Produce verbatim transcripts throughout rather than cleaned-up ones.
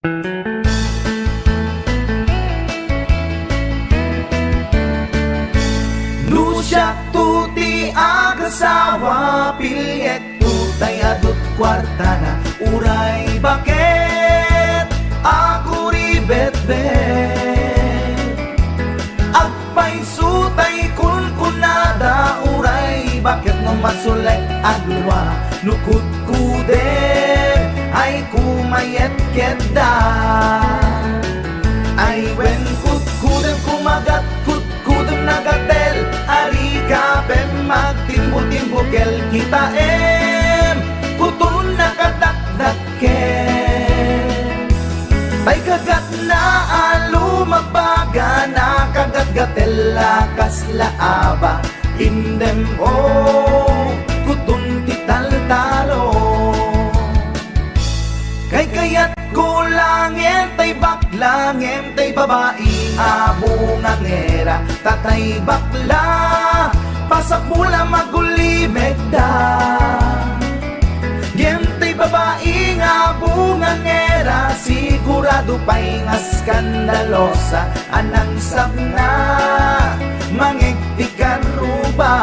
No siakto ti agasawa, pilliekto tay adu't kuartana, uray baket a kuribetbet. Agpayso tay kunkunada, uray baket no masulek a dua, no kudkudem ay kumayetkedda. Ay wen, kudkudem kumagat, kudkudem nagatel, arika pem magtimbo-timbokel, kitaem, kuton nakadakdakkel. Tay kagatna a lumagbaga, nakagatgatella kasla aba, indem, o, kuton ti taltalo. Kaykayatko la ngem tay bakla, ngem tay babai a bungangera, ta tay bakla, pasakmo la magulimekda. Ngem tay babai nga bungangera, sigurado pay nga skandalosa, a nangsabna, mangeg ti karruba.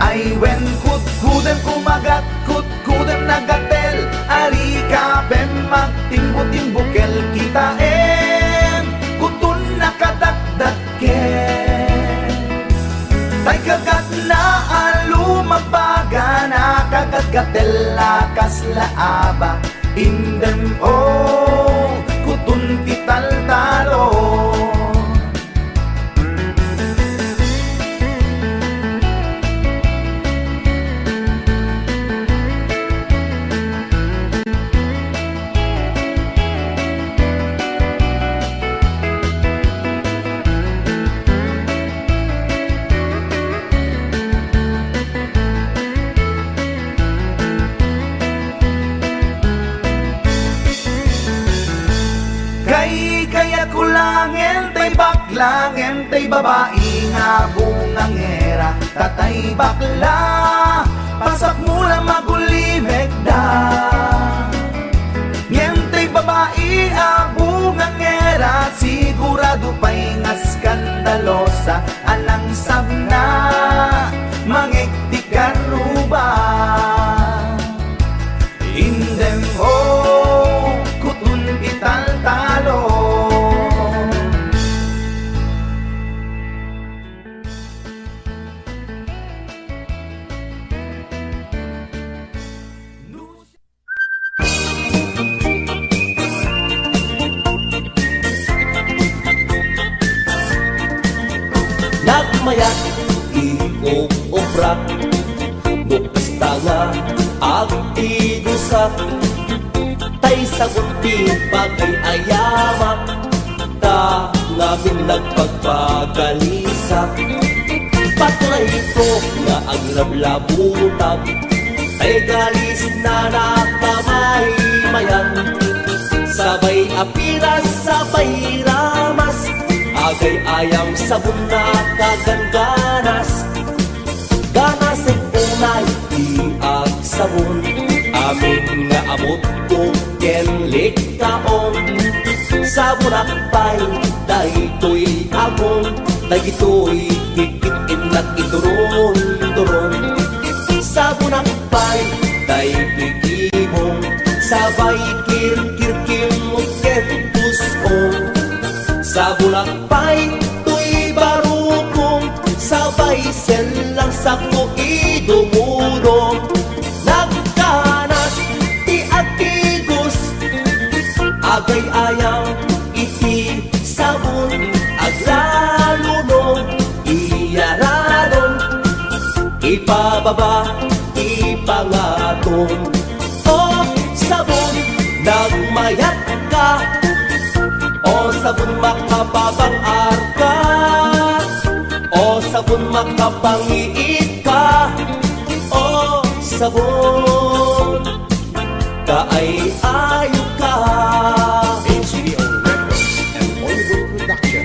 Ay wen, kudkudem kumagat, kudkudem nagatel, arika pem magtimbo-timbokel, kitaem, kuton nakadakdakkel. Tay kagatna a lumagbaga, nakagatgatella kasla aba, indem, o, kuton ti taltalo. Kaykayatko la ngem tay bakla, ngem tay babai nga bungangera, ta tay bakla, pasakmo la magulimekda. Ngem tay babai a bungangera, sigurado pay nga skandalosa, a nangsabna, mangeg ti karruba. Indem, o, kuton ti taltalo. Nagmayat ti ug-obrak, no kasta nga agtigusak, tay sabon ti pagay-ayamak, ta ngamin nagpagpagalisak. Patunayko nga aglablabutab, tay galis na nakamaymayan. Sabay apiras, sabay ramas, agay-ayam, sabon na kagangganas. Ganasek unay ti agsabon, amin nga amutko ken likkaon. Sabonak pay daytoy agong, dagitoy kikit-innak ituron-turon. Sabonak pay daytoy gibong, sabay kirkirkimot ken tus-ong. Sabonak pay toy barukong, sabay sellang sakko idumudong. Nagkanas ti agtigos, agay-ayam iti sabon, aglalo no iyaradon, ipababa ti pangatom. O sabon, nagmayat ka. O sabon, makapabang-ar ka. O sabon, makapangiit ka. O sabon, kaay-ayo ka. H B O Records and Hollywood Production.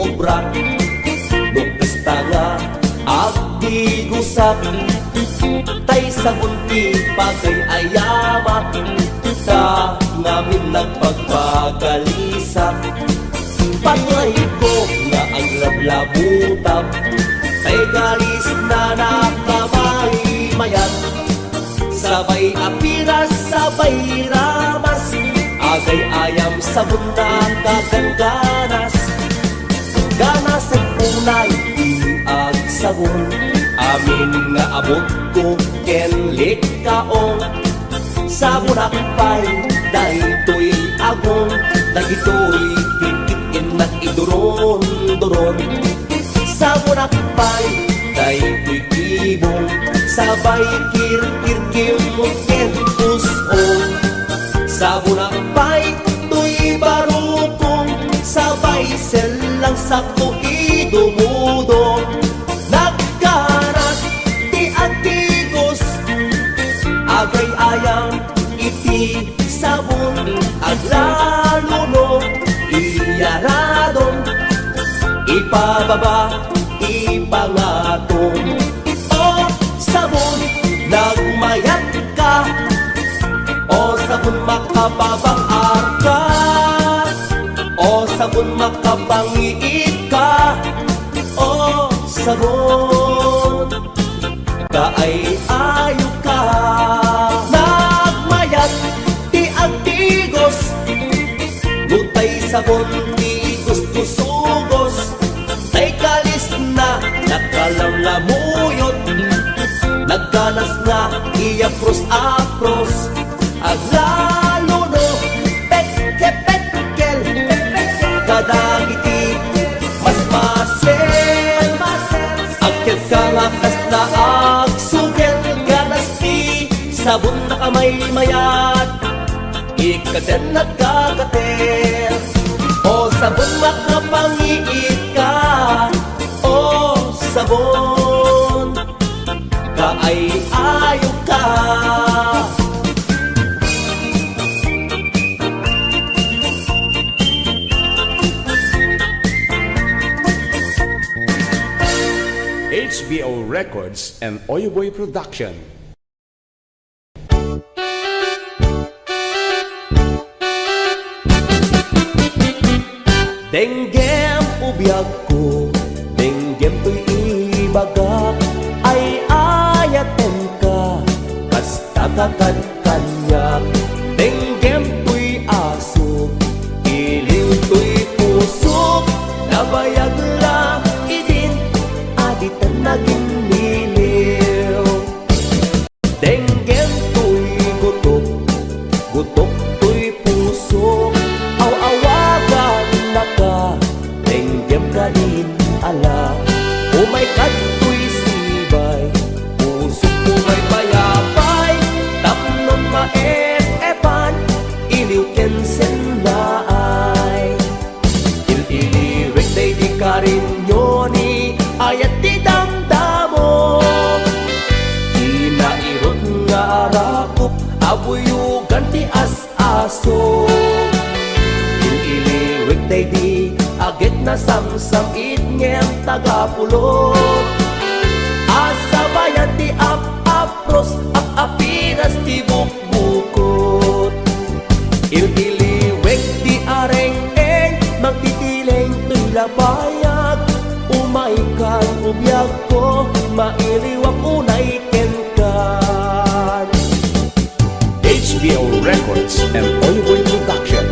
obrak. No kasta nga agtigusak, tay sabon ti pagay-ayamak, ta ngamin nagpagpagalisak. Pangayko nga aglablabutap, tay galis na nakamaymayat. Sabay apiras, sabay ramas, agay-ayam, sabon na kaganganas. Ganas unay ti agsabon, amin nga abutko ken likkaon. Sabonak pay daytoy agong, dagitoy tikit innak iduron-duron. Sabonak pay daytoy kibong, sabay kirkirkimot ken us-ong. Sabonak pay toy barukong, sabay sellang sakto idumudong. Nagganas ti agtigos, agay-ayam iti sabon, aglalo no iyaradon, ipababa, ipangaton. O sabon, nagmayat ka. O sabon, makapabang-ar ka. O sabon, makapangiit ka. O sabon, kaay-ayo ka. Nagmayat ti agtigos, no tay sabon ti gusgusugos, tay kalisna nakalamlamuyot, nagganas nga iyapros-apros. Aglalo no petke-petkel kadagiti masmasel. Agkelka nga kasla agsugel, ganas ti sabon, nakamaymayat, ikkaten nagkakatel. O sabon, makapangiit ka. O sabon, kaay-ayo ka. H B O Records and Oyoboy Production. Denggem, o biagko, denggem toy ibagak, ay-ayatenka, kasta ka kad kaniak. Denggem toy asuk, iliw toy pusok, nabayag la idin, a ditan nagimmiliw. Denggem toy gutok, gutok toy pusok, aw-awagannaka, denggem kadin ala. Umay kadtoy sibay, pusok, umay payapay, tapno maep-epan, iliw ken sennaay. Il-iliwek daydi karinyo ni ayat ti damdamo. Kinairot nga arakop a buyogan ti as-aso. Il-iliwek daydi agek nasamsam-it ngem tagapulot. Asabayan ti ap-apros, ap-apiras ti buk- bukot. Il-iliwek ti areng-eng, magtitileng toy labayag. Umaykan, o biagko, mailiwak unay kenkan. H B O Records and Oyoboy Production.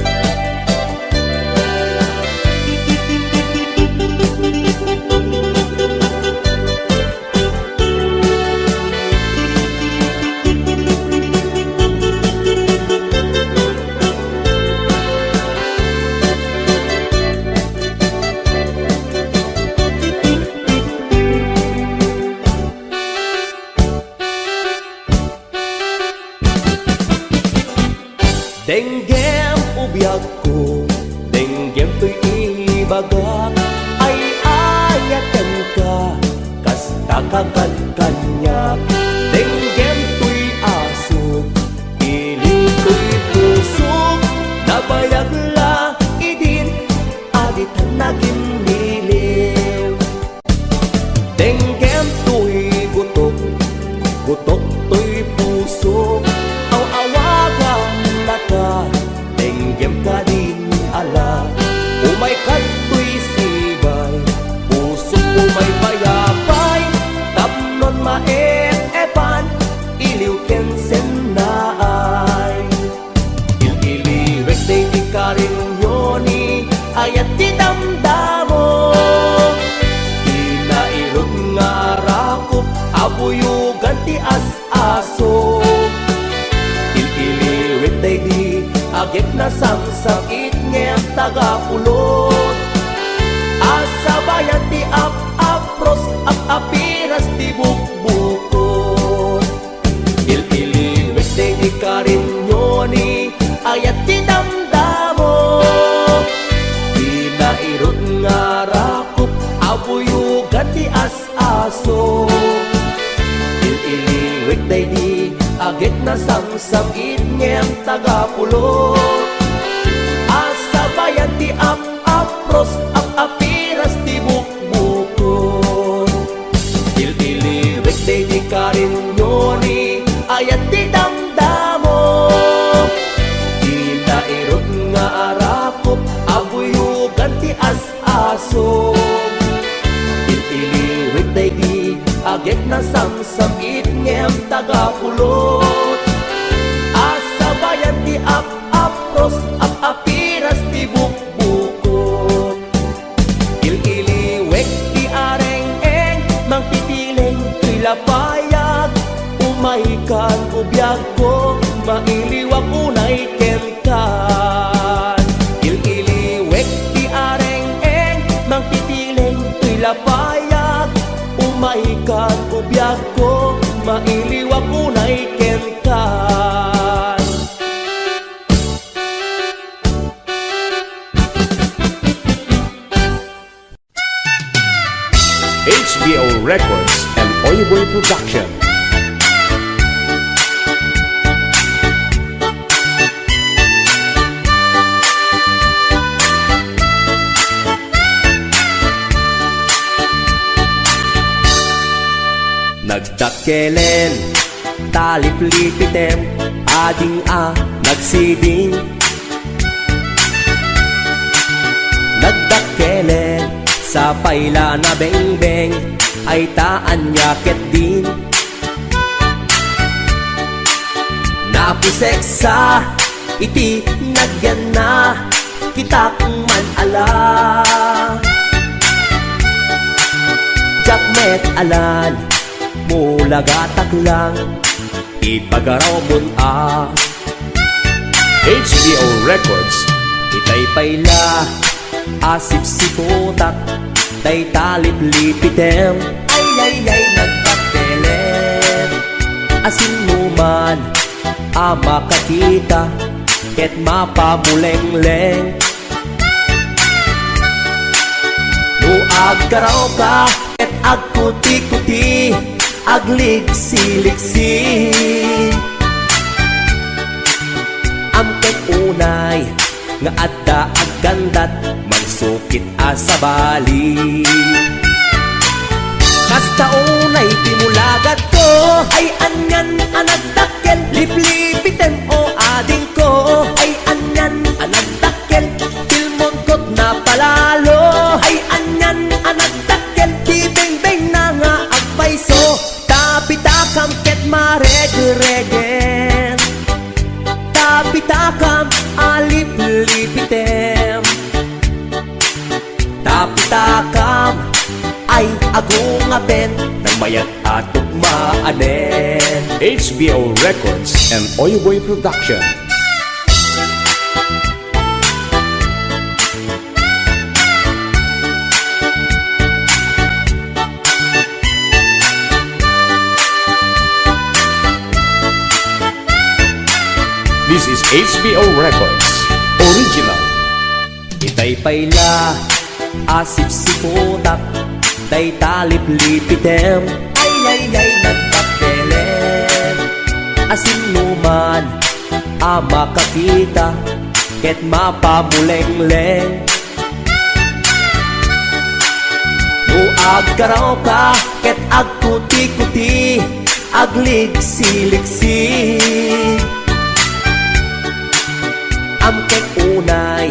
Denggem, o biagko, denggem toy ibagak, ay-ayatenka, kasta ka kad kaniak. Denggem toy asuk, iliw toy pusok, nabayag la idin, a ditan nagin Agek nasamsam it ngem tagapulot. Asabayan ti ap-apros, ap-apiras ti bukbukot. Il-iliwek daydi karinyo ni ayat ti damdamo. Ti nairut nga rakop a buyogan ti as-aso. Il-iliwek daydi agek nasamsam it ngem tagapulot. Asabayan ti ap-apros, ap-apiras ti bukbukot. Il-iliwek daydi karinyo ni ayat ti damdamo. Ti nairut nga arakop a buyogan ti as-aso. Il-iliwek daydi agek nasamsam it ngem tagapulot. Asabayan ti ap-apros, ap-apiras ti bukbukot. Il-iliwek ti areng-eng, mangtitileng toy lapayag. Umaykan o biagko, mailiwak unay kenkan. Il-iliwek ti areng-eng, mangtitileng toy lapayag. Umaykan o biagko, mailiwak unay kenkan. H B O Records and Oyoboy Production. Nagdakkelen, taliplipitem, ading a nagsiding. Nagdakkelen, sapay la nabengbeng, ay ta ania ketdin. Napuseksa iti nagyanna, kitak man ala. Diak met alan, mulagatak lang, ipagarawmon a. H B O Records. Itay pay la a sipsiputak, tay taliplipitem. Ay, ay, ay, nagbakkelen. Asin mo man a makakita, ket mapamulengleng. No aggarawka ket agkutikuti, agligsiliksi. Amkek unay nga adda aggandat, mangsukit a sabali. Kasta unay ti mulagatko, ay anian a nagdakkel, liplipitem o adingko, ay anian a nagdakkel, tilmonkot napalalo, ay anian a nagdakkel, ti bengbengna nga agpayso, tapitakam ket maregregen, tapitakam a liplipitem. Tapitakam ay agungapen, nagmayat a tukmaanen. H B O Records and Oyoboy Production. This is H B O Records Original. Itay pay la a sipsiputak, tay taliplipitem. Ay, ay, ay, nagbakkelen. Asin no man a makakita, ket mapamulengleng. No aggarawka ket agkutikuti, agligsiliksi. Amkek unay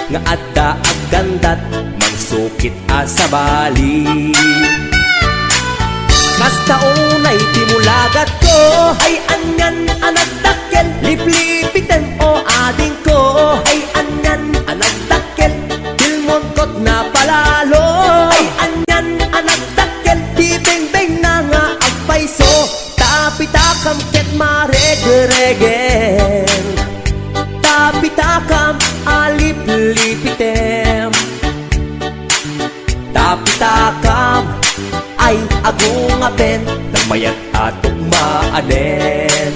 nga adda aggandat, mangsukit a sabali. Kasta unay ti mulagatko, ay anian a nagdakkel, liplipitem o adingko, ay anian a nagdakkel, tilmonkot napalalo, ay anian a nagdakkel, ti bengbengna nga agpayso, tapitakam ket maregregen, tapita Aden.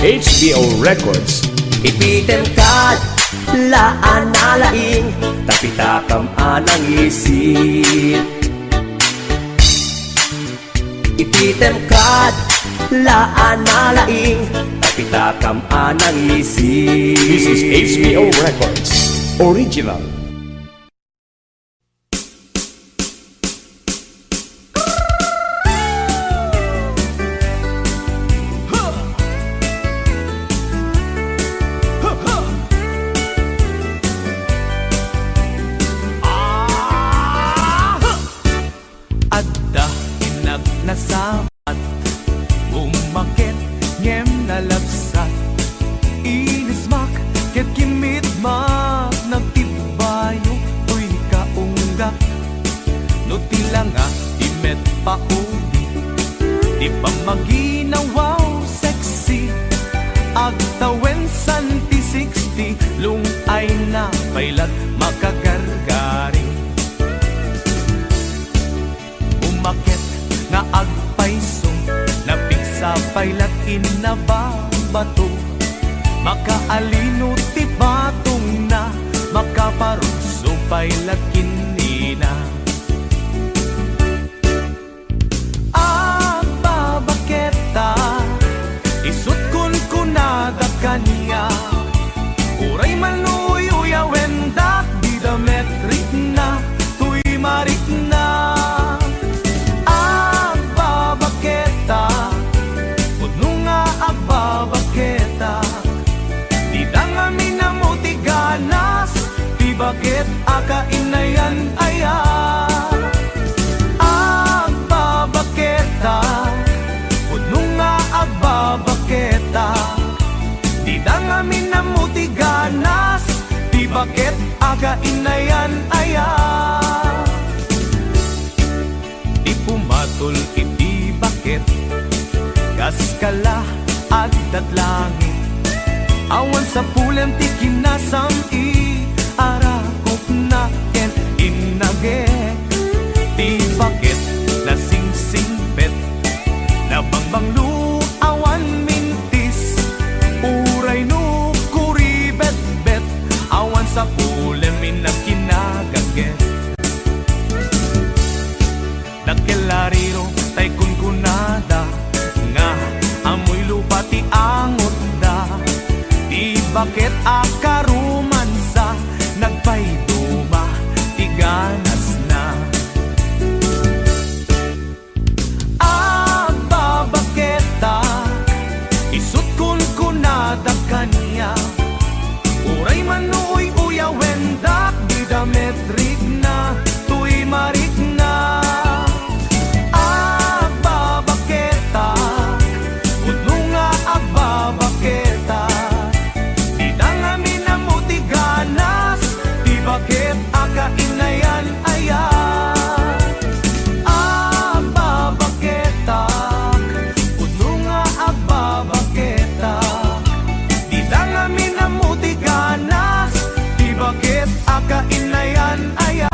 H B O Records. Ipitem kad la a nalaing, tapitakam a nangisit. Ipitem kad la a nalaing, tapitakam a nangisit. This is H B O Records. Original. Adda innak nasabat, umaket ngem nalabsat. Inismak ket kimmitmak, nagtibbayo toy kaunggak. No ti langa ti met paudi, ti pammaginawaw sexy, agtawen san ti sixty, lung-ayna pay lat makagargari. Umaket nga agpayso, napigsa pay lat inna babato. Makaalino ti batongna, makaparugso pay lat ken nina. Agbabaketa, isut' kunkunada kaniak, uray man no uy-uyawendak, dida met rikna toy marikna. Agbabaketa, pudno nga agbabaketa, dida ngamin ammo ti ganas, ti baket a kainayan aya. Agbabaketa, pudno nga agbabaketa, dida ngamin ammo ti ganas, ti baket a kainayan aya. Ti pumatol iti baket, kas kala addat langit. Awan sapulem ti kinasam-it, arakupna ken innagek. Ti baket nasingsingpet, nabangbanglo, awan mintis. Uray no kuribetbet, awan sapulem innak kinagaget. Dakkel a riro tay kunkunada nga ammoy lupa ti angotda. Ti baket a karumansa, nagpayduma ti ganasna. Agbabaketa, isut' kunkunada kaniak, uray man no uy-uyawendak, dida met rikna toy marikna. Agbabaketa, pudno nga agbabaketa, dida ngamin ammo ti ganas, ti baket a kainayan aya. Agbabaketak, pudno nga agbabaketak. Dida ngamin ammo ti ganas, ti baket a kainayan aya.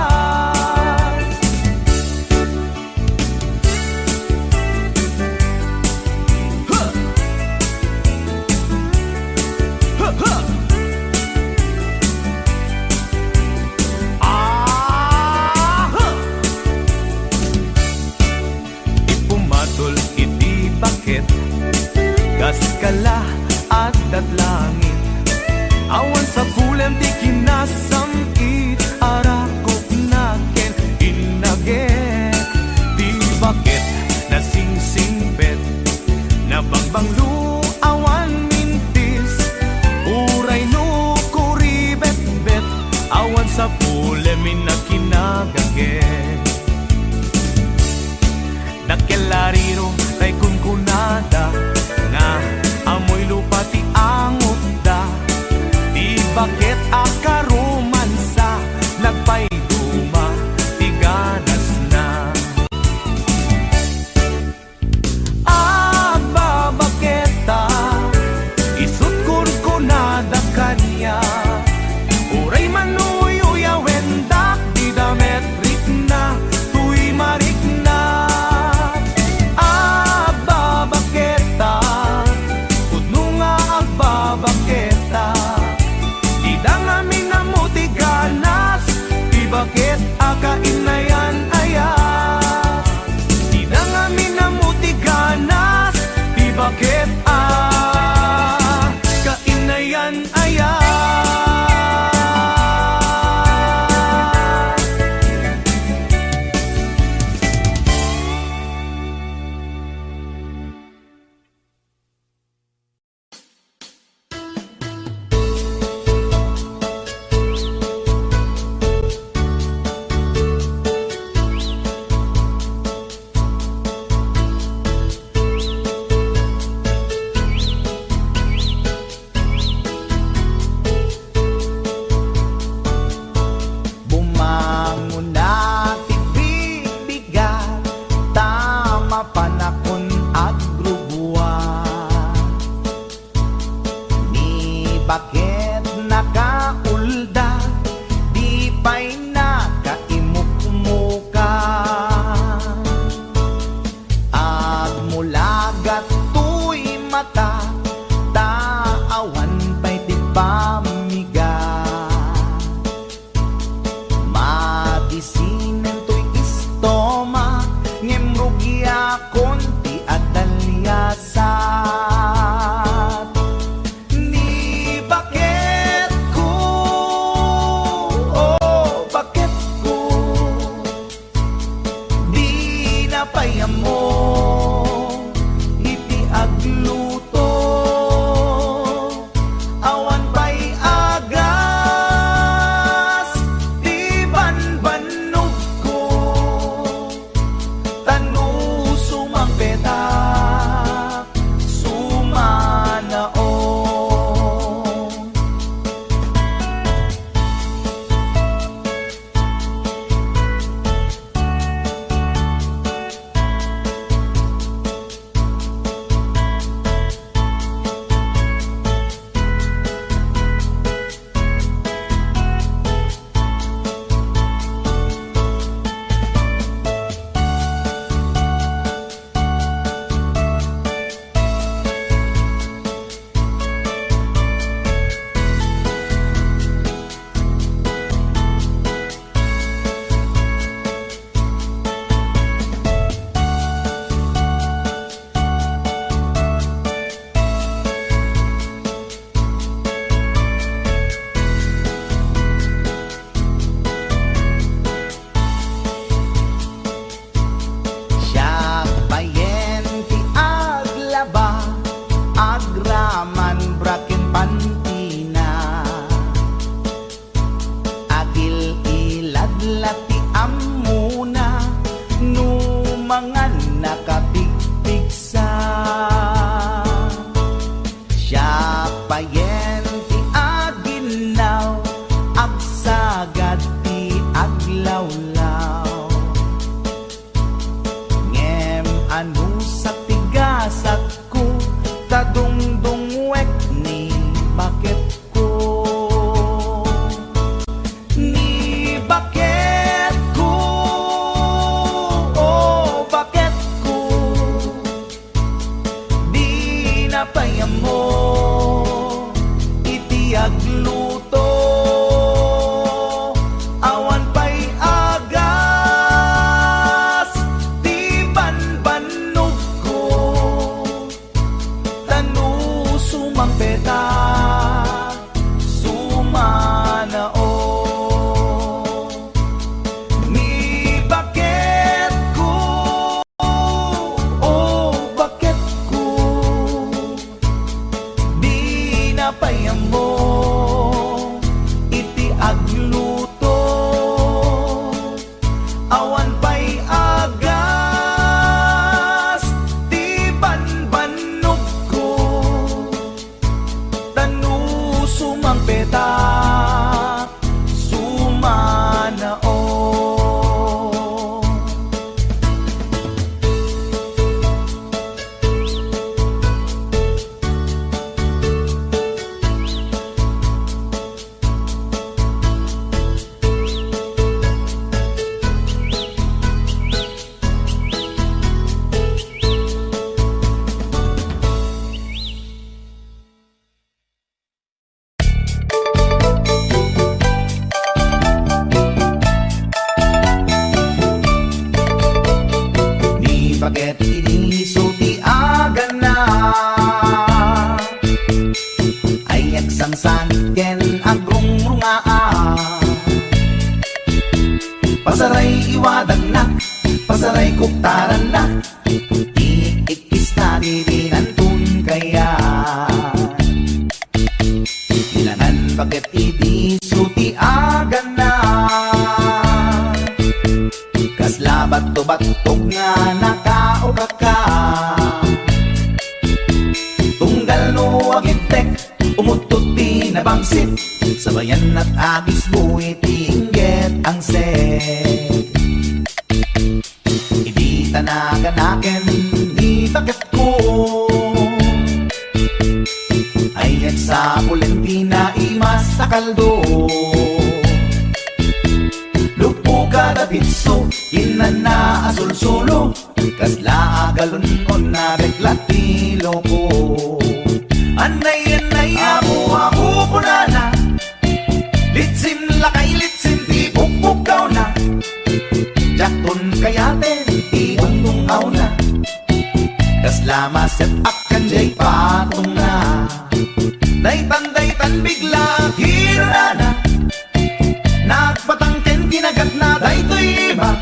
Huh! Huh, huh! Ah, huh! Ti pumatol iti baket, kas kala addat langit. Awan sapulem ti kinasam-it, arakupna ken innagek. Ti baket nasingsingpet, nabangbanglo, awan mintis. Uray no kuribetbet, awan sapulem innak kinagaget. Dakkel a riro tay kunkunada nga ammoy lupa ti angotda. Ti baket a karumansa, nagpayduma ti ganasna. Agbabaketak, isut' kunkunada kaniak, uray man no uy-uyawendak, dida met rikna Babaketa. Dida ngamin ammo ti ganas, ti baket a kainayan aya. Dida ngamin ammo ti ganas, ti baket a kainayan aya. Bumangona ti bibigat, ta mapanakon agrubbuat. Ni baket nakaulda, di pay nakaimukmuka. Agmulagat toy mata, ta awan pay ti pammigat. Madisinen toy istomak, ngem rugiakon ti adaliasat. Ni baketko, o baketko, dina pay ammo iti agluto. Awan pay agas ti banbannogko, ta no sumangpetak, sumanaon. Siak payen ti aglaba, agraman bra ken pantina. Agil-ilad la ti ammona, no mangan nakapigpigsa. Siak payen ti aginnaw, agsagad ti aglawlaw. Ngem anusat ti gasatko, ta dungdungwek ni baketko. Ni baketko, o baketko, dina pay ammo iti agluto. Awan pay agas ti banbannogko, ta no sumangpetak, sumanaon. Ni baketko, o baketko, dina pay ammo iti agluto. Awan pay agas ti banbannogko, ta no sumangpetak, sumanaon. Sangit ken agrungrungaak. Pasaray iwadagnak, pasaray kuktarannak. Iikkis na ti binanton kayat. Ilangan baket idi su ti aganna. Kasla batto-battog nga nakaukaka. Tunggal no agibtek, umuttot ti nabangsit. Sabayan at agisbo iti inggit angset. Idi tanaganaken ni baketko, ay agsapulen ti naimas a kaldo. Luppo kada pitso, kinana a sulsulo, kasla a galon-on a bekla ti loko. Annay, annay, apo, apo, kunana. Litsim lakay, litsim ti pukpukkawna. Diakton kayaten ti dungdung-awna. Kasla maset-ak ken jay patongna. Daytan, daytan bigla kinunana. Nagpatang ken kinagatna daytoy iba.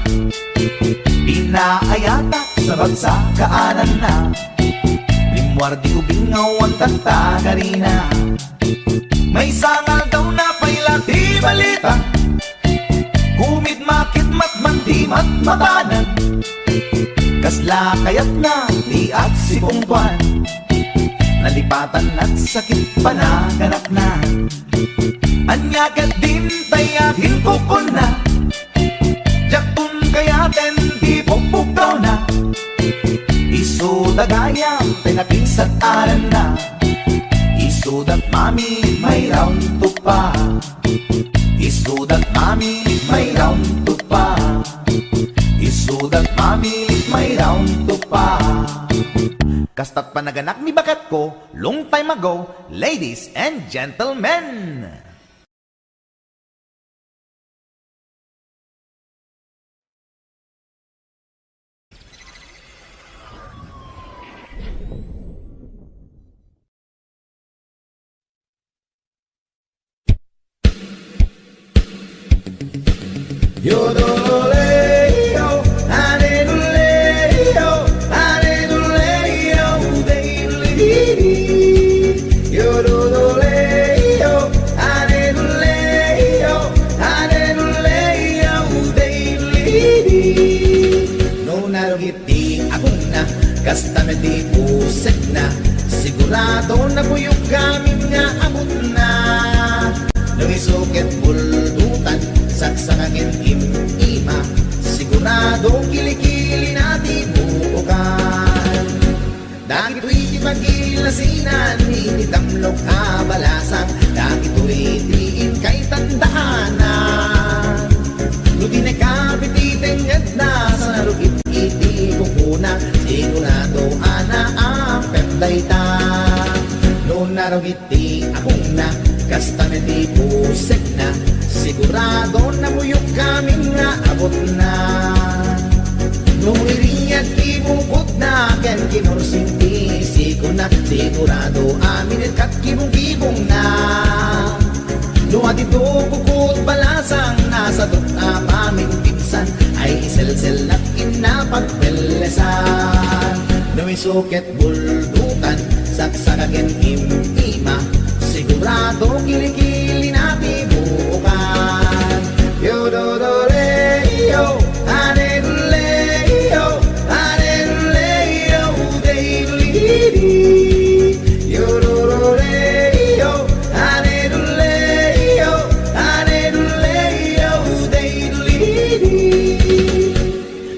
Pinaayatak sa bagsa kaananna. Rimmuar di ubing nga awan tagtagarina. Maysa nga aldaw napay la ti balita. Kumidmakidmat man ti matmatanan. Kasla kayatna ti agsipungtoan. Nalipatan at sakit panaganakna. Ania ket dintay a kinkukunna. Diakton kayaten ti pukpukkawna. Isuda gayam ti nakinsat-aranna. Isuda mami, may round two pa. Isuda mami, may round two pa. Isuda mami, may round two pa. Kastat panaganak ni baketko, long time ago, ladies and gentlemen. No narugit ti agongna, kasta met ti pusekna, sigurado nabuyog gamin nga abutna. No isu ket buldutan, saksaka ken im-ima, sigurado kilikilina ti buokan. Dagitoy ti pagilasinan iti tamlok a balasang, dagitoy ti inkay tandaanan. No di nakapit ti tengngedna, sa narugit iti kukuna, sigurado a naampep dayta. No narugit ti agongna, kasta met ti pusekna, sigurado nabuyog gamin nga abutna. No iriat ti bukodna ken kinursing ti sikona, sigurado a minirkat kibongkibongna. No adi to kukut balasang, nasadot a pamminpinsan, ay iselsel nat inna pagpellesan. No isu ket buldutan, saksaka ken im-ima, sigurado kilikilina ti buokan. Yo do do re yo, ane do le yo, ane do le yo, de do li di. Yo do do re yo, ane do le yo, ane do le yo, de do li di.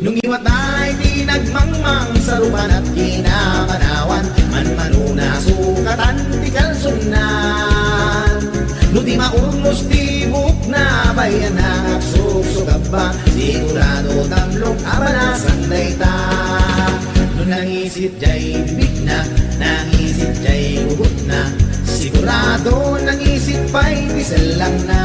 Nung iwatay ti nagmangmang, sarupan at kinamanawan, manmanona sukatan ti kalsunan. No di maurnos ti buokna, bayanak suksukabba, sigurado tamlok a balasang dayta. No nangisit jay bibigna, nangisit jay gugutna, sigurado nangisit pay ti sellangna.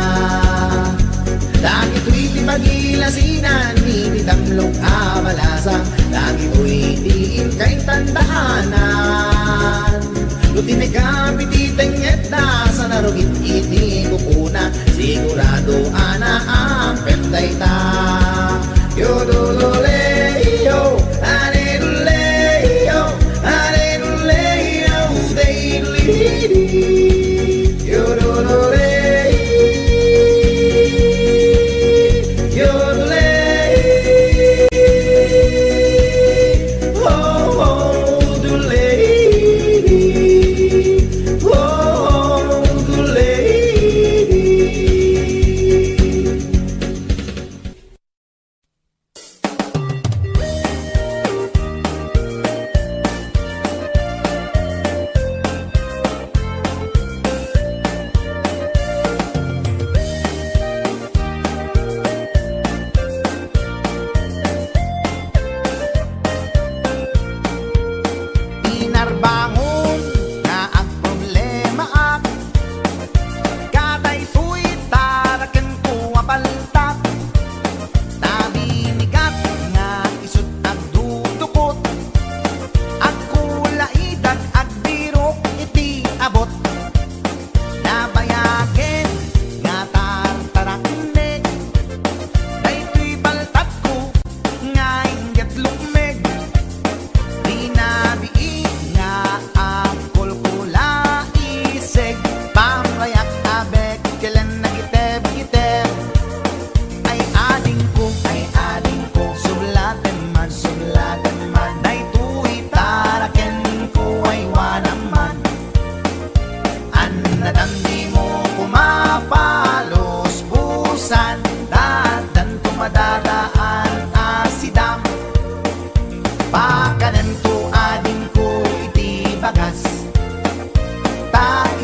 Dagitoy ti pagilasinan iti tamlok a balasang, dagitoy ti inkay tandaanan. No tinegam iti tengngedna, sa narugit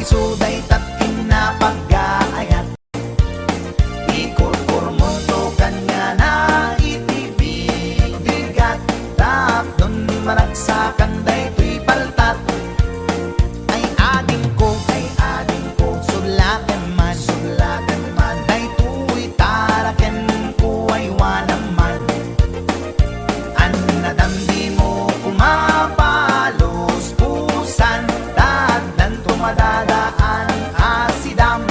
Isu dayta ti napagaayat. Ikurkurmonto kaniana iti bigat tapno maragsakan daytoy paltat. Ay adingko, ay adingko, sudlatem man, sudlatem man, daytoy tarakenko, aywanam man. Annadam dimo koma paluspusan, ta addanto madadaan a sidam.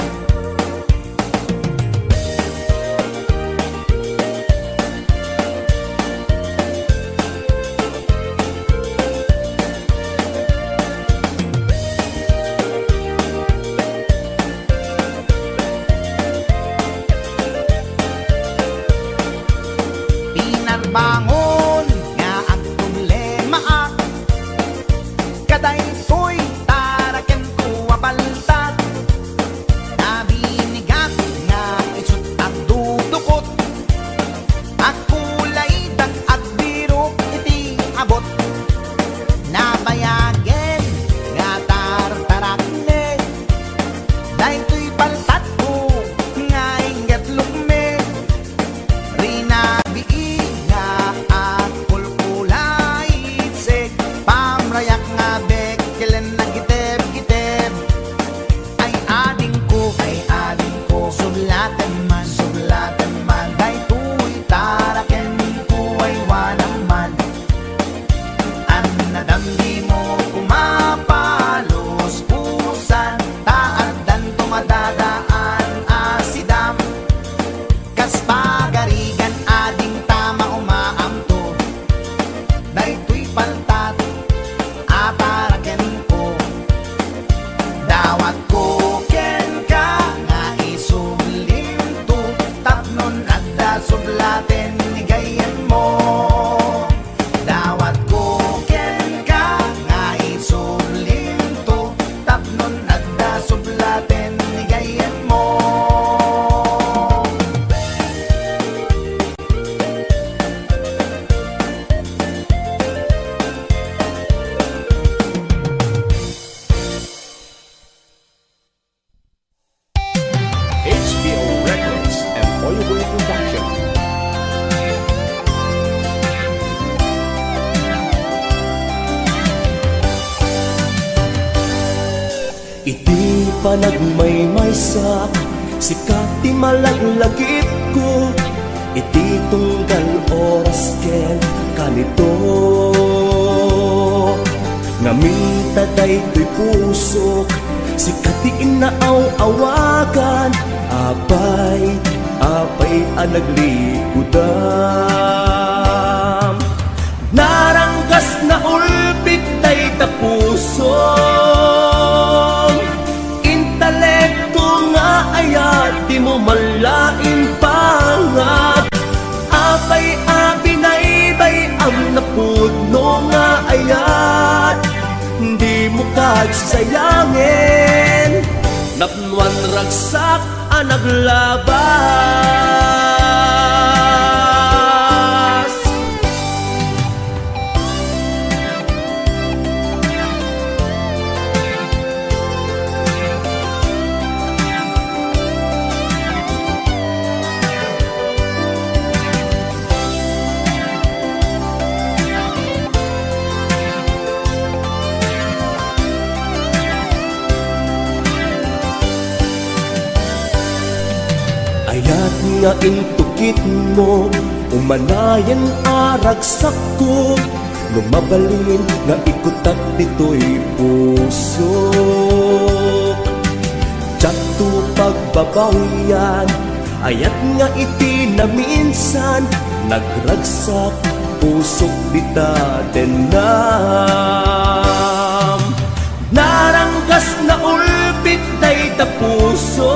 Pinarbangon nga agproblemaak kadaytoy tarakenko a paltat. Nabinigat nga isut' agdudukot. Agkulay dak agbirok iti abot. Nabayagen nga tartarakmi daytoy paltatko nga ingetlokmi. Rinabii nga agkulkulay, seg pamrayak nga bekkelen nagitebgiteb. Ay adingko, ay adingko, sudlatem man, sudlatem man, daytoy tarakenko, aywanam man. Annadam dimo koma paluspusan, ta addanto madadaan a sidam. Kas pagarigan adingta maumaamto daytoy paltat a tarakenko. Dawatko kenka nga isublimto tapnon adda sublaten ni gayyemmo. Dawatko kenka nga isublimto tapnon adda sublaten ni gayyemmo. H P O Records and Oyoboy Production. Iti panagmaymaysak, sika ti malaglagipko. Iti tunggal oras ken kanito, ngamin ta daytoy pusok, sika ti inaaw-awagan. Apay, apay a naglikudam. Naranggas, naulpit dayta pusom. Intalekko nga ayat, dimo man laeng pangag. Apay a binaybay-am napudno nga ayat, dimo kagsayangen. Napnuan ragsak a naglabas. Ayat nga intukitmo, umanayen a ragsakko, no mabalin nga ikutak ditoy pusok. Diakto pagbabawian, ayat nga iti naminsan, nagragsak pusok dita dennam. Naranggas, naulpit dayta pusom.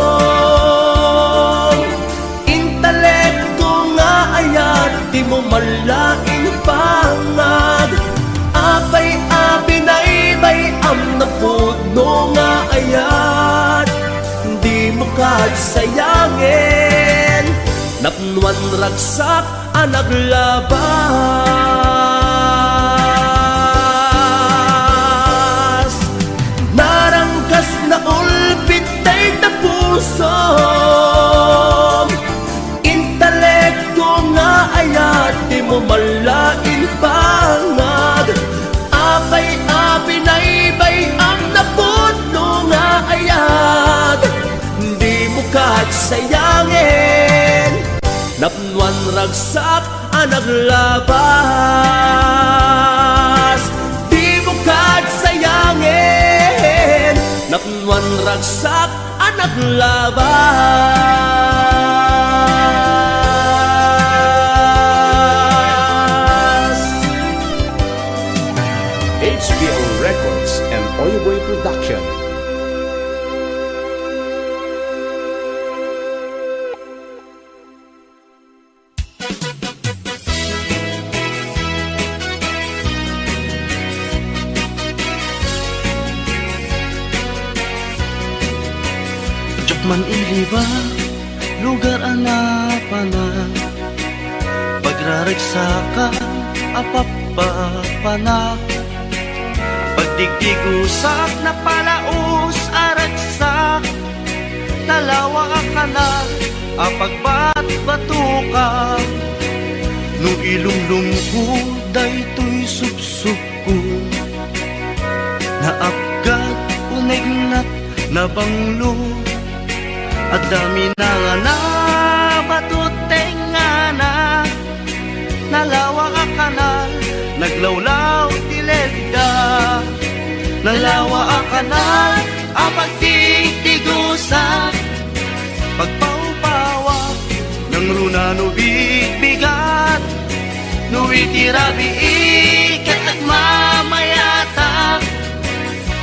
Intalekko nga ayat, dimo man laeng pangag. Apay a binaybay-am napudno nga ayat, dimo kagsayangen. Napnuan ragsak a naglabas. Naranggas, naul Som, intelekto nga ayat, dimo malaing bangag. Apay a binaybay-am napudno nga ayat, dimo kagsayangin. Napnuan ragsak a naglabas, dimo kagsayangin. Napnuan ragsak a naglabas. H P O Records and Oyoboy Production. Diak man iliba, lugar a napanak, pagraragsakan a pappapanak, pagdigdigusak, napalaos a ragsak, nalawa a kanal a pagbatbatukan. No ilumlumko daytoy supsupko, naapgad, unegnat, nabanglo, adda minangana, bato tengngana. Nalawa a kanal, naglawlaw ti ledda. Nalawa a kanal a pagtigtigusak, pagpawpawak, nangruna no bigbigat, no iti rabii ket agmamayatak.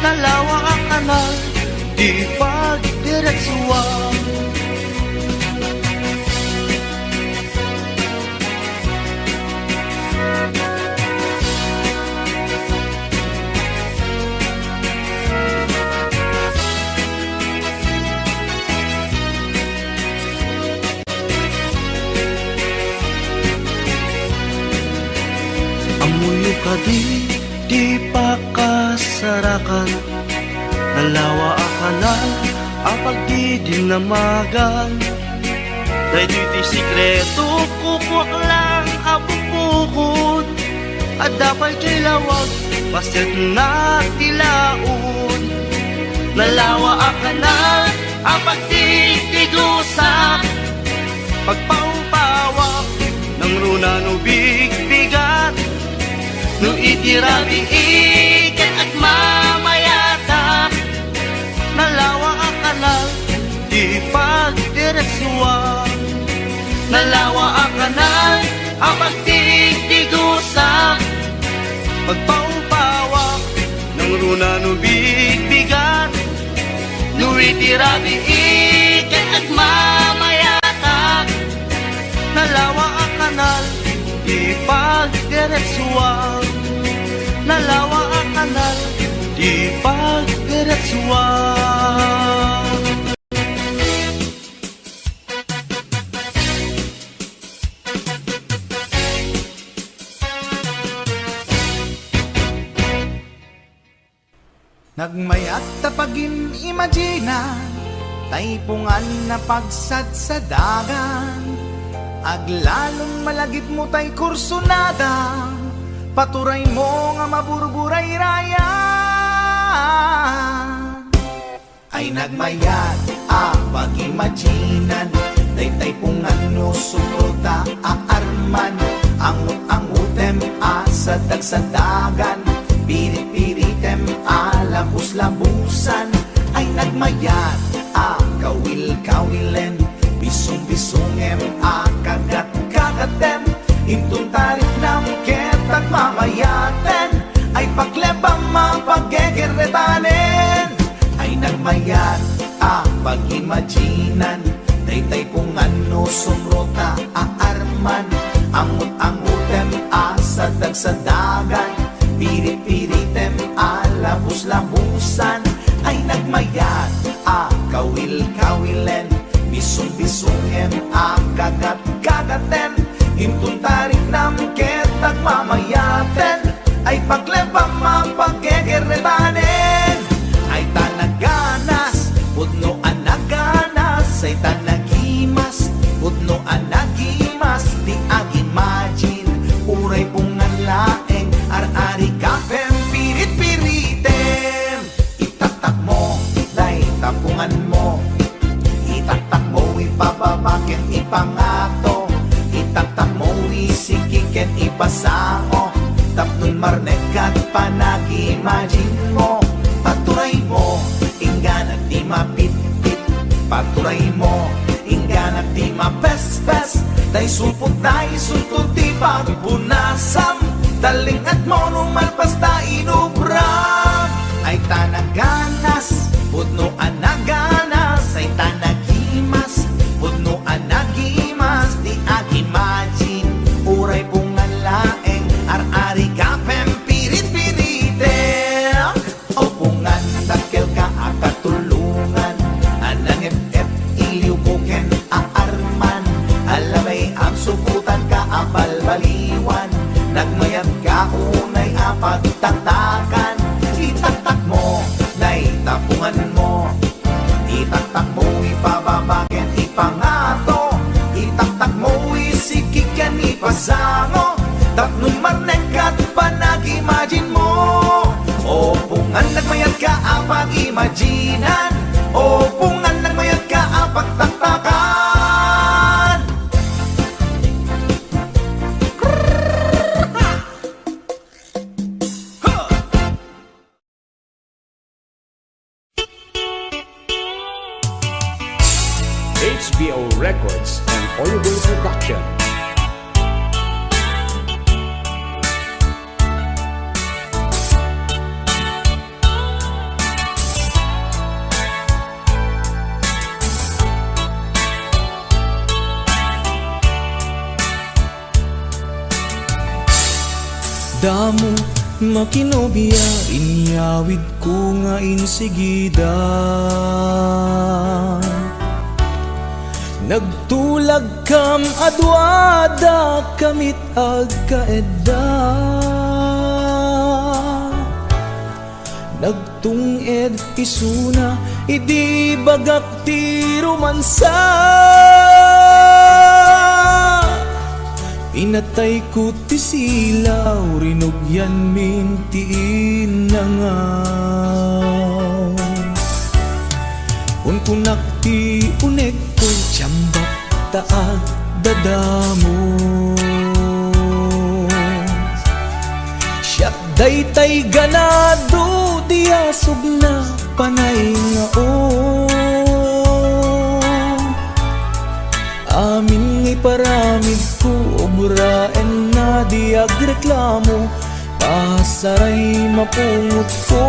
Nalawa a kanal ti pagdiretsuan. Ammoyo kadi ti pakasarakan? Nalawa a kanal a pagdidinnamagan. Daytoy ti sekreto, kukuak lang a bukbukod. Adda pay ti lawag, pasetna ti laod. Nalawa a kanal a pagtigtigusak, pagpawpawak, nangruna no bigbigat. No iti rabii ket agmamayatak, nalawa a kanal ti pagdiretsuan. Nalawa a kanal a pagtigtigusak, pagpawpawak, nangruna no bigbigat. No iti rabii ket agmamayatak, nalawa a kanal ti pagdiretsuan. Nalawa a kanal ti pagdiretsuan. Nagmayat ta pagin-imagina, taipungan a pagsadsadagan. Aglalon malagipmo tay kursunada, paturaymo nga maburburayrayan. Ay nagmayat a pag-imaginan, daytay pungan no sumrota a arman, angut-angutem a sadag-sadagan, pirit-piritem a labus-labusan. Ay nagmayat a kawil-kawilen, bisong-bisongem a kagat-kagatem, inton tariknam ket agmamayaten, ay paklebam a paggegerretanen. Ay nagmayat a pag-imaginan, daytay pungan no sumrota a arman, angut-angutem a sadag-sadagan, pirit-piritem a labus-labusan. Ay nagmayat a kawil-kawilen, bisong-bisongem a kagat-kagaten, inton tariknam ket agmamayaten, ay paklebam a paggegerretanen. Ay ta naganas, pudno a nagana, Itaktakmo ipababa ken ipangato, itaktakmo isiki ken ipasao, tapno marnek ket panag-imagine mo. Pagturaymo, ingganak ti mapitpit, pagturaymo, ingganak ti mapespes, tay supot tay sunto ti pagpunasam, talling-etmo no malpas ta inubra. Ay ta naganas, pudno a naganas, ay ta nagimas, pudno a nagimas, ti ag-imagine, uray pungan laeng, ar-ari ka pem pirit-piritek. O pungan dakkel ka a katulongan, a nangep-ep iliwko ken aarman, a labay agsukotan ka a balbaliwan, nagmayat ka unay a pagtaktakan, itaktakmo, dayta punganmo. Itaktakmo ipababa ken ipangato, itaktakmo isiki ken ipasango, tapno marnek ket panag-imagine mo. O pungan nagmayat ka a pag-imaginan, o pungan nagmayat ka a pagtaktakan. H B O Records and Audio Production. Damo makinobia, inyawidko nga insigida. Nagtulagkam a duada kamit agkaedda. Nagtung-ed isuna idi bagak ti romansa. Inatayko ti silaw, rinugianmin ti inangaw. Unkunak ti unegko, tiambak ta agdadamo. Siak daytay ganado, diasogna panay nga o. Amin nga iparamidko, obraenna, di agreklamo, pasaray mapungotko.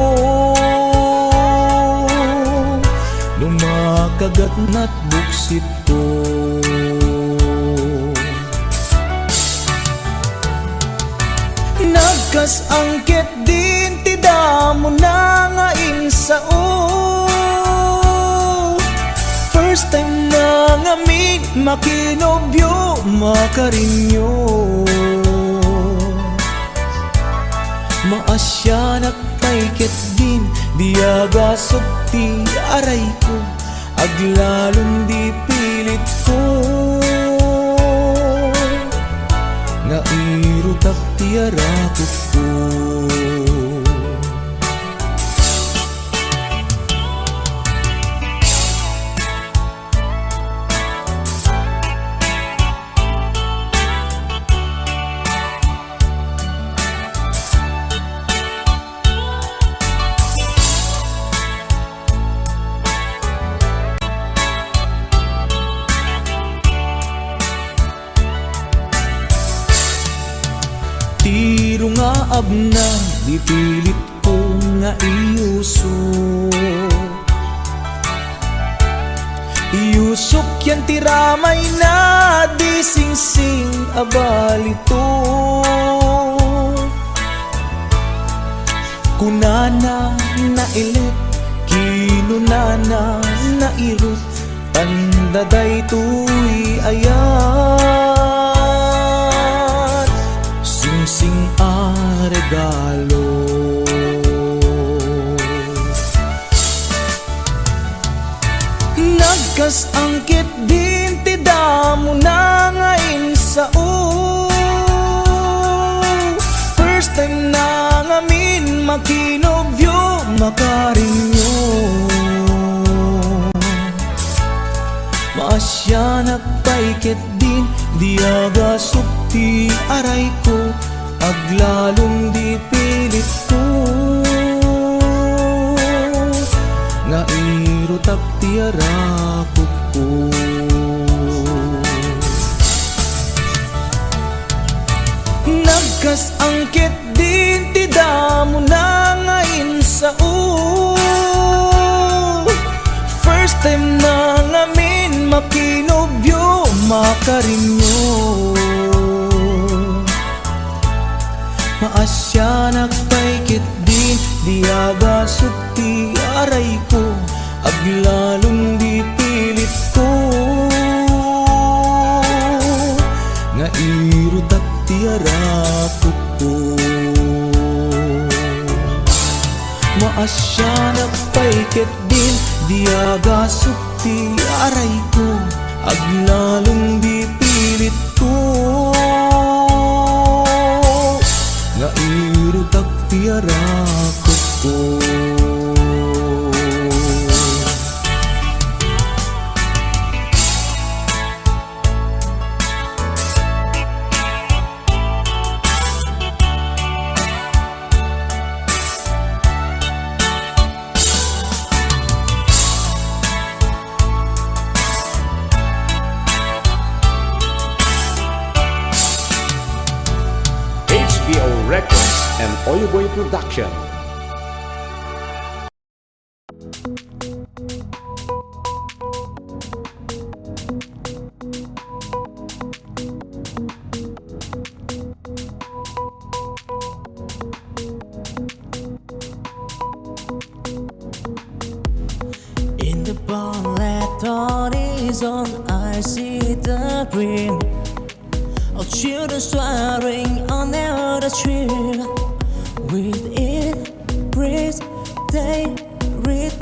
No makagatnat buksitko. Nagkas-angket din ti damona nga insao. First time na ngamin makinobio, makarinyo. Maasianak pay ketdin, di agasok ti arayko, aglalom di pilitko, nga irutak ti arakokko. Ti rungaabna, di pilit ko nga iyusok. Iyusok yan ti ramayna, di singsing a balitok. Kunana nailet, kinunana nairut, tanda daytoy ayat, singsing a regalo. Nagkas-angket din ti damona nga insao. First time na ngamin makinobio, makarinyo. Sianak pay ketdin, di agasupti arayko, aglalom di pilitko, nga irutak ti arakupko. Nagkas-angket din ti damona nga insao. First time na ngamin makinubio, makarinyo. Maasianak pay ketdin, di agasupti arayko, aglalom di pilitko, nga irutak ti arakupko. Maasianak pay ketdin, di agasupti arayko, aglalom di pilitko, nga irutak ti arakupko. H B O Records and Oyoboy Production. In the bonnet horizon, I see the dream of children soaring on the other stream. With it, breeze, they reach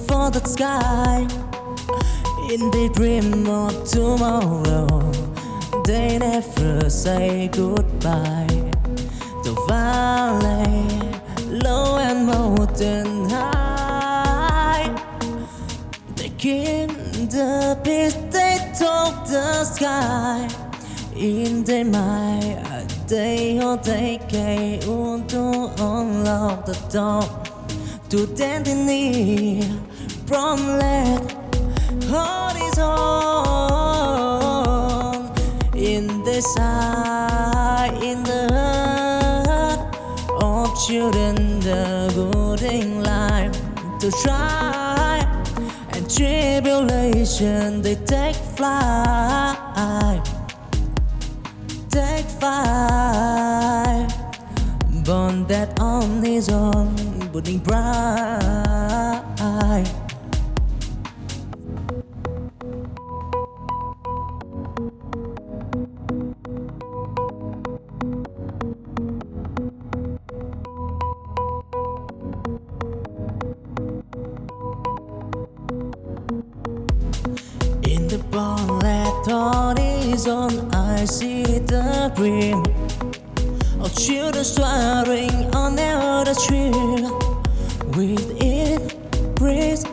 for the sky. In the dream of tomorrow, they never say goodbye. The valley, low and mountain high, they keep the peace they told the sky. In the mind, they all take care to unlock the door to destiny from let horizon. In the sky, in the heart of children, the golden light to try and tribulation, they take flight, take flight. Born that on his own, burning bright. In the bonnet horizon, I see the dream of children soaring on the other stream. With it, breeze.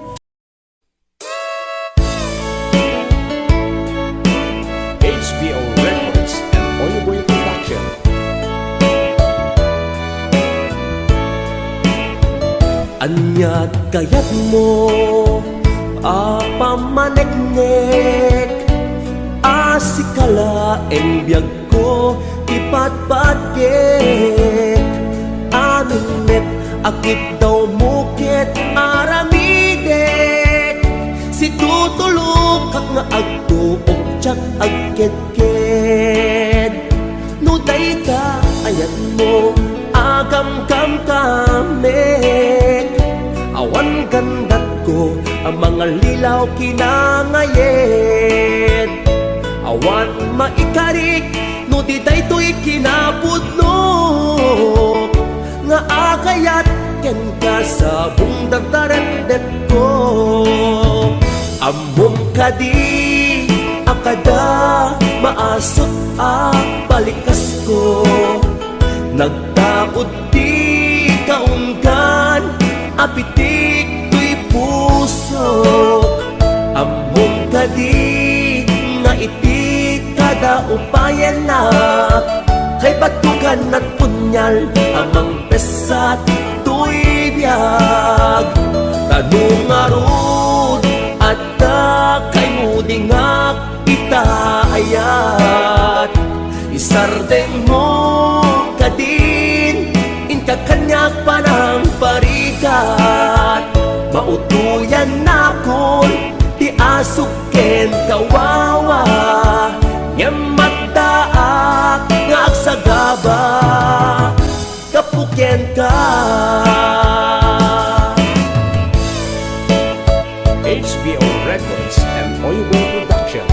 H B O Records and Oyoboy Production. Ania ti kayatmo a pamaneknek a sika laeng biag ko ti patpatgek. Amin met a kidawmo ket aramidek. Situtulokak nga agtuok diak agkedked. No dayta ayatmo, agamgamkamek. Awan gandatko a mangallilaw kinangayed. Awan maikarik no di daytoy kinapudno nga agayat kenka sa bungdardarendetko. Ammom kadi a kada maasut a balikasko, nagtaud ti kaunggan a pitik toy pusok. Ammom kadi Ayanna, kay batugan nagpunial a mangpessat toy biag. Ta no ngarud adda kaymo dingak ita ayat, isardengmo kadin, inka kaniak panangparigat. Mautoyannakon ti asuk ken kawawa, ngem addaak nga agsagaba gapu kenka. H B O Records and Oiboy Production.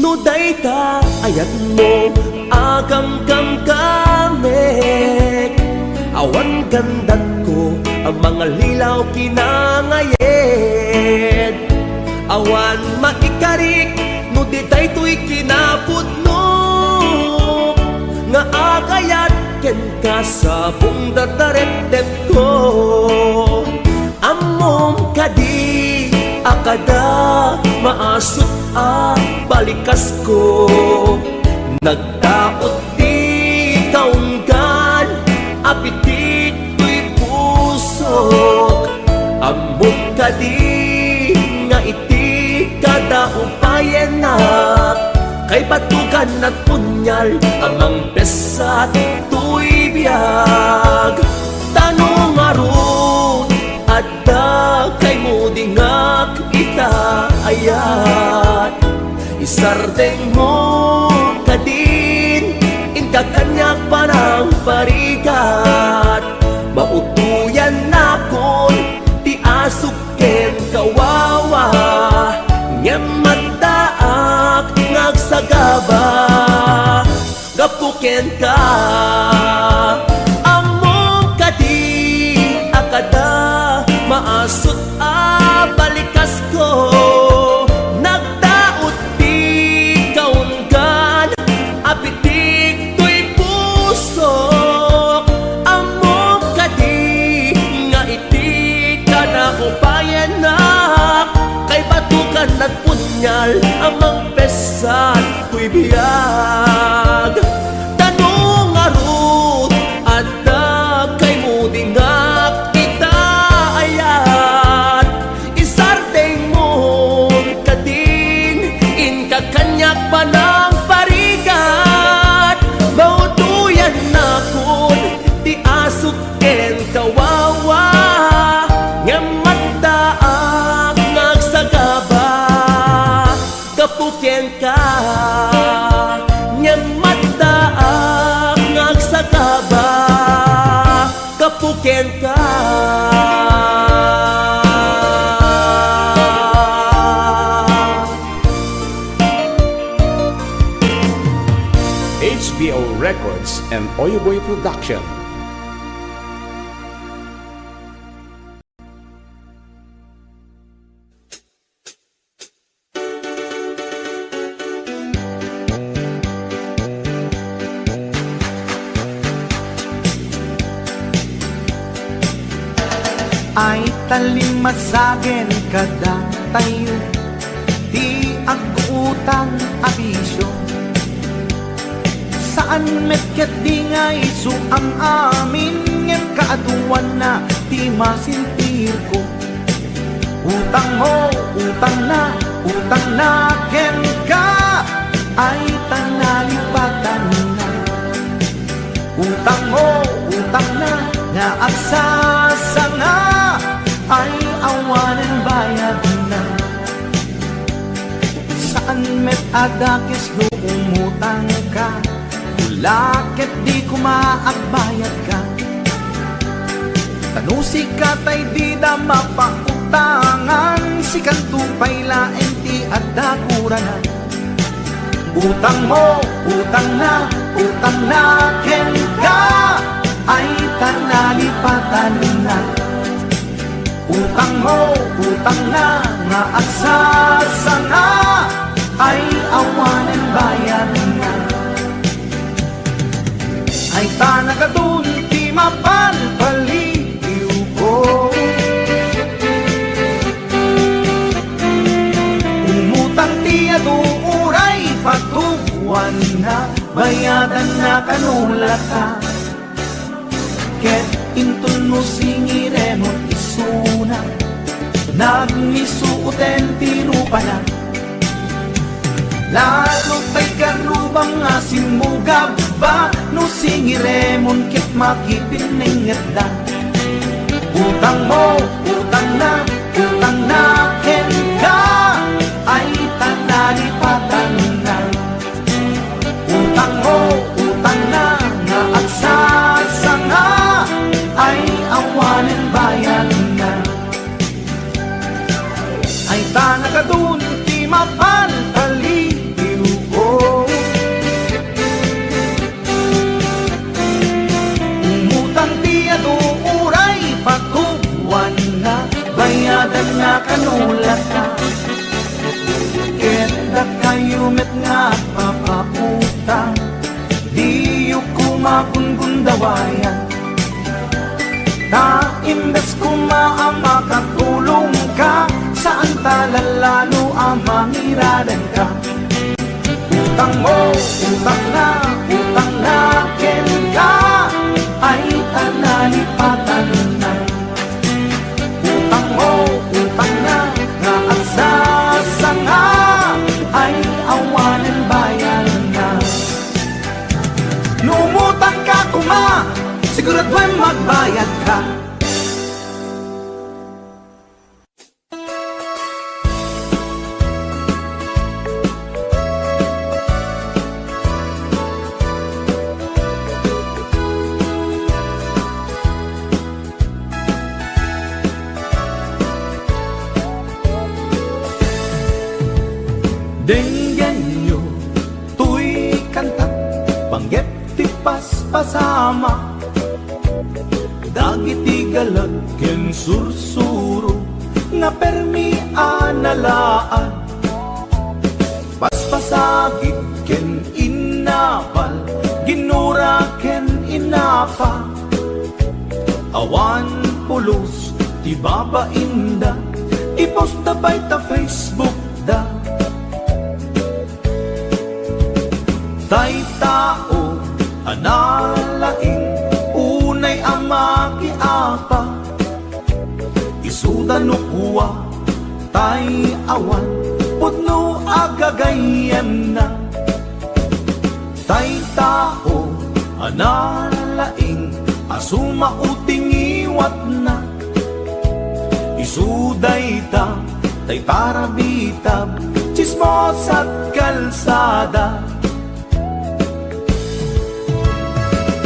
No dayta ayatmo a kamkamkammek, awan gandatko a mangallilaw kinangayed. Awan maikarik no di daytoy kinapudno nga agayat kenka sa pungdadaretdetko. Ammom kadi a kada maasut a balikasko, nagtaud ti kaunggan a pitik toy pusok. Ammom kadi nga iti kada upayennak, kay batugan nagpunial a mangpessat toy biag. Ta no ngarud adda kaymo dingak ita ayat, isardengmo kadin, inka kaniak panangparigat. Mautoyannakon ti asuk ken kawawa, ngem addaak nga agsagaba gapu kenka. Ammom kadi a kada maasut a balikasko, nagtaud ti kaunggan a pitik toy pusok. Ammom kadi nga iti kada upayennak, kay batugan nagpunial a mangpessat toy biag. Ta no ngarud adda kaymo dingak ita ayat, isardengmon kadin, inka kaniak panangparigat. Mautoyannakon ti asuk ken kawawa, ngem addaak nga agsagaba gapu kenka, ngem addaak nga agsagaba gapu kenka. H B O Records and Oyoboy Production. Ay, tallimasagen kadatayo ti agutang a bisio. Saan met ketdi nga isu am-amin, ngem kaaduanna ti masentirko. Utangmo, utangna, utangna kenka, ay ta nalipatanna. Utangmo, utangna nga agsasanga, ay awanen bayadna. Saan met a dakes no umutangka, no la ketdi koma agbayadka. Ta no sika tay dida mapautangan, sikanto pay laeng ti adda kurana. Utangmo, utangna, utangna kenka, ay ta nalipatanna. Utangmo, utangna nga agsasanga, Ay awanen bayadna. Ay ta nakadun ti mapalpaliiwko. Umutang ti adu uray patuguanna, bayadanna kano latta. Ket inton no singiremon isuna, nagmisuoten ti rupana. Lalo tay garrubam nga simmugabba, no singiremon ket makipinnengngedda. Utangmo, utangna, utangna kenka, ay ta nalipatanna. Utangmo, utangna nga agsasanga, ay awanen bayadna. Ay ta nakadun ti mapalpaliiwko. Umutang ti adu uray patuguanna, bayadanna kano latta. Ket dakayo met nga agpapautang, diyo koma gungundawayan. Ta imbes koma a makatulongka, saan ta lalalo a mangiradanka. Utangmo, utangna, utangna kenka, ay ta nalipatanna. Utangmo, utangna nga agsasanga, ay awanen bayadna. No umutangka koma, siguraduen magbayadka. Denggenyo toy kantak, panggep ti paspasama. Dagiti galag ken sursuro nga permi a nalaad. Paspasagid ken innapal, ginura ken inapa. Awan pulos ti babainda, i-post da pay ta Facebook da. Tay tao a nalaing, unay a makiapa, isuda no kua, tay awan pudno a gagayyemna. Tay tao a nalaing a sumao ti ngiwatna, isu dayta tay parabitab, tsismosa't kalsada.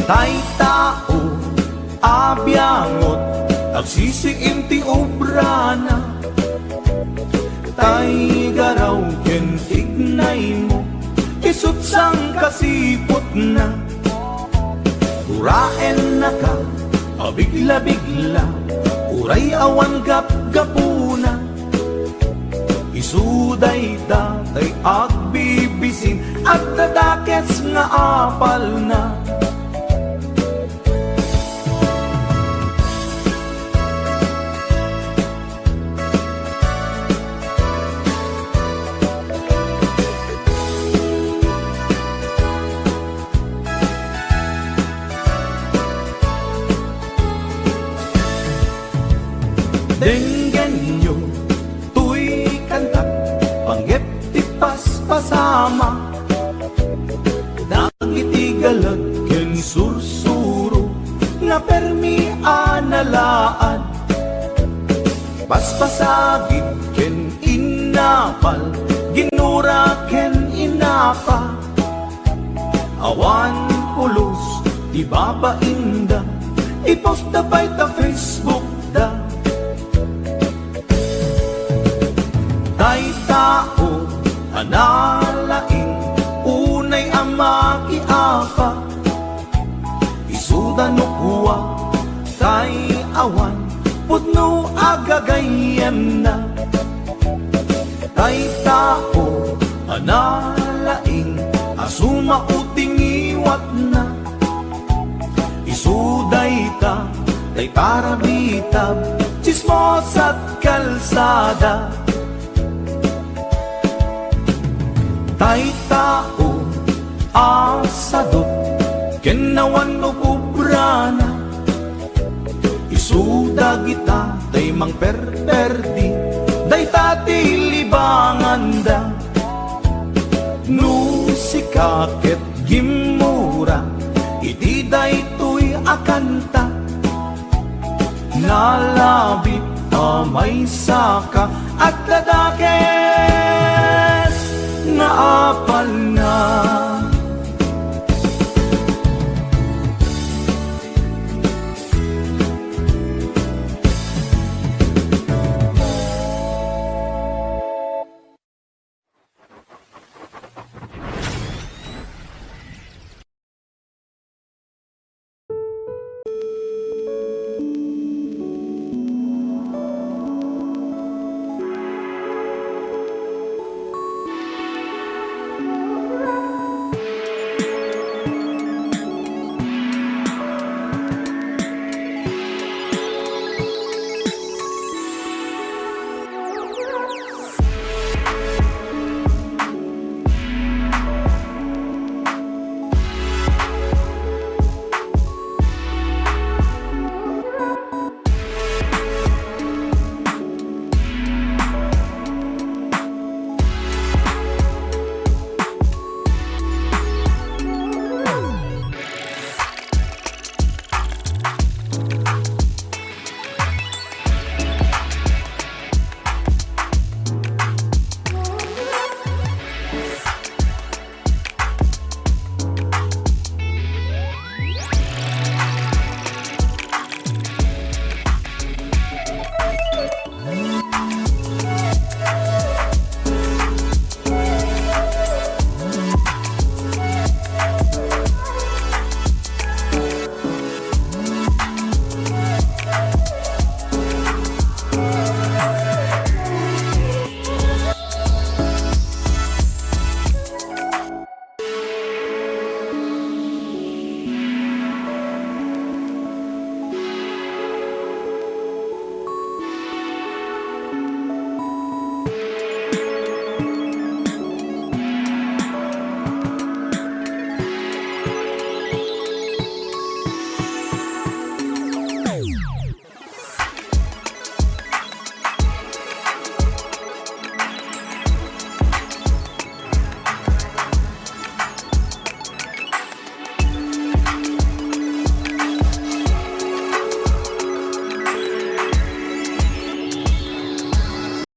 Tay tao a biangot, agsisiim ti obrana. Tay garaw ken tignaymo, isu't sangkasiputna. Uraennaka a bigla-bigla, uray awan gapgapuna. Isu dayta tay agbibisin, agdadakes nga apalna. Denggenyo toy kantak, panggep ti paspasama. Dagiti galag ken sursuro nga permi a nalaad. Paspasagid ken innapal, ginura ken inapa. Awan pulos ti babainda, i-post da pay ta Facebook da. Tay tao a nalaing, unay a makiapa, isuda no kua, tay awan pudno a gagayyemna. Tay tao a Parabitab, chismosat kalsada. Tay tao a sadut ken awan ububrana, isu dagita tay mangperperdi, dayta ti libanganda. No sika ket gimmura iti daytoy a kanta, nalabit a maysaka, adda dakes nga apalna.